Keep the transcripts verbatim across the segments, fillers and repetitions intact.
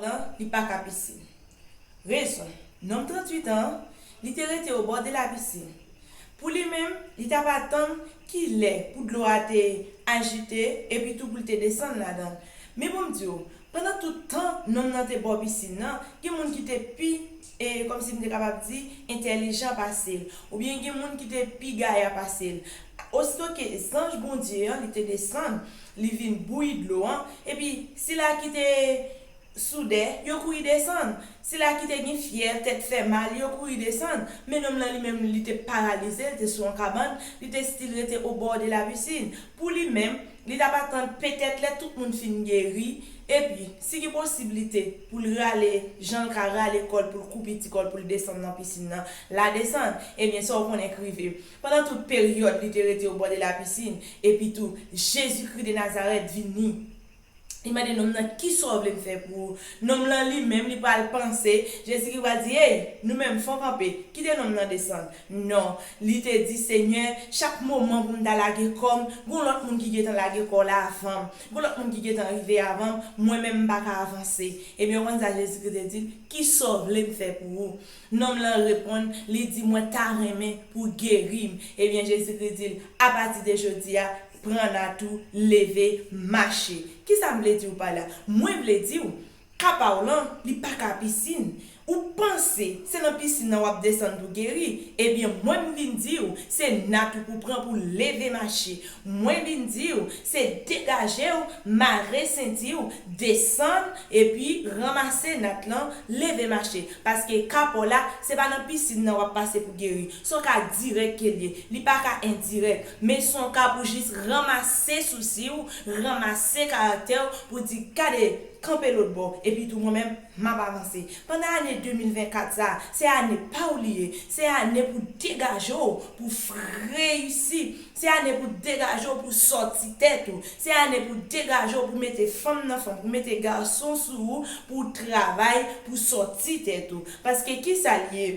Lan, li pa ka pisin. Rezon, nonm tranntuit an, li te rete obò de la pisin. Pou li menm, li t ap atann ki lè pou dlo a te ajite epi tou pou l te desann ladan l. Men pou m di w, pandan tout tan nonm nan te bò pisin nan, gen moun ki te pi, e, kòmsi m te kapab di, entèlijan pase l, oubyen gen moun ki te pi gaya pase l. Osito ke zanj Bondye an, li te desann, li vin bouyi dlo an, epi sila ki te soudè, yo kouri desann. Sila ki te gen fyèv, tèt fè mal, yo kouri desann. Men nonm lan li menm, li te paralize, li te sou yon kabann, li te still rete obò de la pisin. Pou li menm, li t ap atann petèt lè tout moun fin geri, epi, si gen posiblite pou l rale, jan l ka rale kò l, pou l koupe ti kò l, pou l desann nan pisin nan, l a desann, ebyen, sa w konnen k rive. Pandan tout peryòd li te rete obò de la pisin, epi tou, Jezikri de Nazarèt vini. Li mande nonm nan, "Kisa w vle m fè pou ou?" Nonm lan li menm, li pral panse, Jezikri pral di, "Ey, nou menm, fò kanpe, kite nonm nan desann." Non, li te di, "Senyè, chak moman pou m ta lage kò m, gon lòt moun ki gentan lage kò l avan m, gon lòt moun ki gentan rive avan m, mwen menm m pa ka avanse." Ebyen, ou konn sa Jezikri te di l, "Kisa w vle m fè pou ou?" Nonm lan reponn, li di, "Mwen ta renmen pou w geri m." Ebyen, Jezikri di l, "Apati de jodi a, pran nat ou, leve, mache." Kisa m vle di w pa la? Mwen vle di w, ka pa w lan, li pa ka pisin. Ou panse se nan pisin nan w ap desann pou geri? Ebyen, mwen m vin di w, se nat ou pou pran pou leve mache. Mwen vin di w, se degaje w, mare senti w, desann, epi ranmase nat lan, leve mache. Paske ka pa w la, se pa nan pisin nan w ap pase pou geri. Se yon ka dirèk ke l ye. Li pa ka endirèk. Men se yon ka pou jis ranmase sousi w, ranmase karaktè w, pou di, "Gade, kanpe lòt bò." Epi tou mwen menm, m ap avanse. Pandan ane de mil vennkat sa, se ane pa w li ye. Se ane pou degaje w, pou f-, reyisi. Se ane pou degaje w, pou sòti tèt ou. Se ane pou degaje w, pou mete fanm nan fanm, pou mete gason sou ou, pou w travay, pou sòti tèt ou. Paske kisa l ye?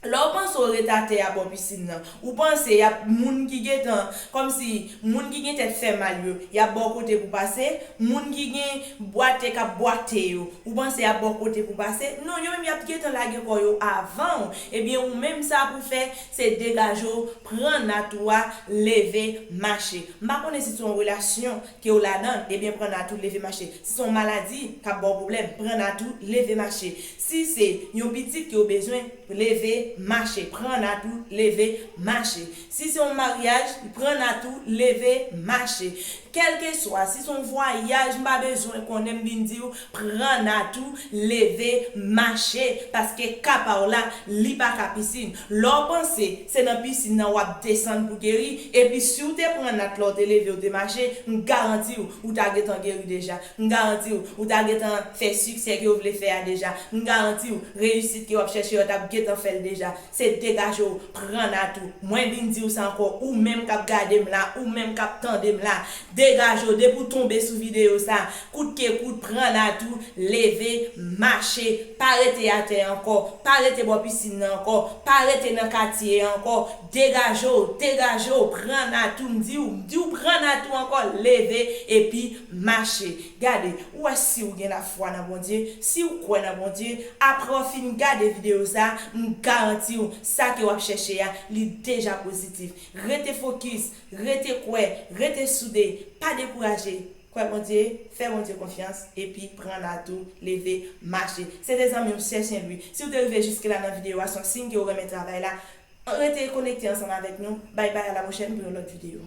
Lè w panse w ret atè a bò pisin nan, ou panse y ap moun ki gentan, kòmsi moun ki gen tèt fè mal yo, y ap ba w kote pou pase, moun ki gen bwate k ap bwate yo, ou panse y ap ba w kote pou pase? Non, yo menm y ap gentan lage kò yo avan w. Ebyen, ou menm sa pou w fè, se degaje w, pran nat ou a, leve, mache. M pa konnen si se yon relasyon ke w ladan, ebyen, pran nat ou, leve, mache. Si se yon maladi k ap ba w pwoblèm, pran nat ou, leve, mache. Si se yon pitit ke w bezwen, leve, mache. Pran nat ou, leve, mache. Si se yon maryaj, pran nat ou, leve, mache. Kèlkeswa, si se yon vwayaj, m pa bezwen konnen, m vin di w, pran nat ou, leve, mache. Paske ka pa w la, li pa ka pisin. Lè w panse se nan pisin nan w ap desann pou geri, epi si w te pran nat lè w te leve, w te mache, m garanti w, ou ta gentan geri deja. M garanti w, ou ta gentan fè siksè ke w vle fè a deja. M garanti w, reyisit ke w ap chèche a, w t ap gentan fè l deja. Se degaje w, pran nat ou. Mwen vin di w sa ankò, ou menm k ap gade m la, ou menm k ap tande m la. Degaje w, depi w tonbe sou videyo sa, kout ke kout, pran nat ou, leve, mache. Pa rete atè ankò, pa rete bò pisin nan ankò, pa rete nan katye ankò. Degaje w, degaje w, pran nat ou, m di w, m di w pran nat ou ankò, leve, epi mache. Gade, ou wè si w gen lafwa nan Bondye, si w kwè nan Bondye, apre w fin gade videyo sa, m garanti w, sa ke w ap chèche a, li deja pozitif. Rete fokis, rete kwè, rete soude, pa dekouraje. Kwè Bondye, fè Bondye konfyans, epi pran nat ou, leve, mache. Se te zanmi w, Sè Sen Lwi. Si w te rive jiske la nan videyo a, se yon siy ke w renmen travay la. Rete konekte ansanm avèk nou. Bay bay, a la pwochèn pou yon lòt videyo.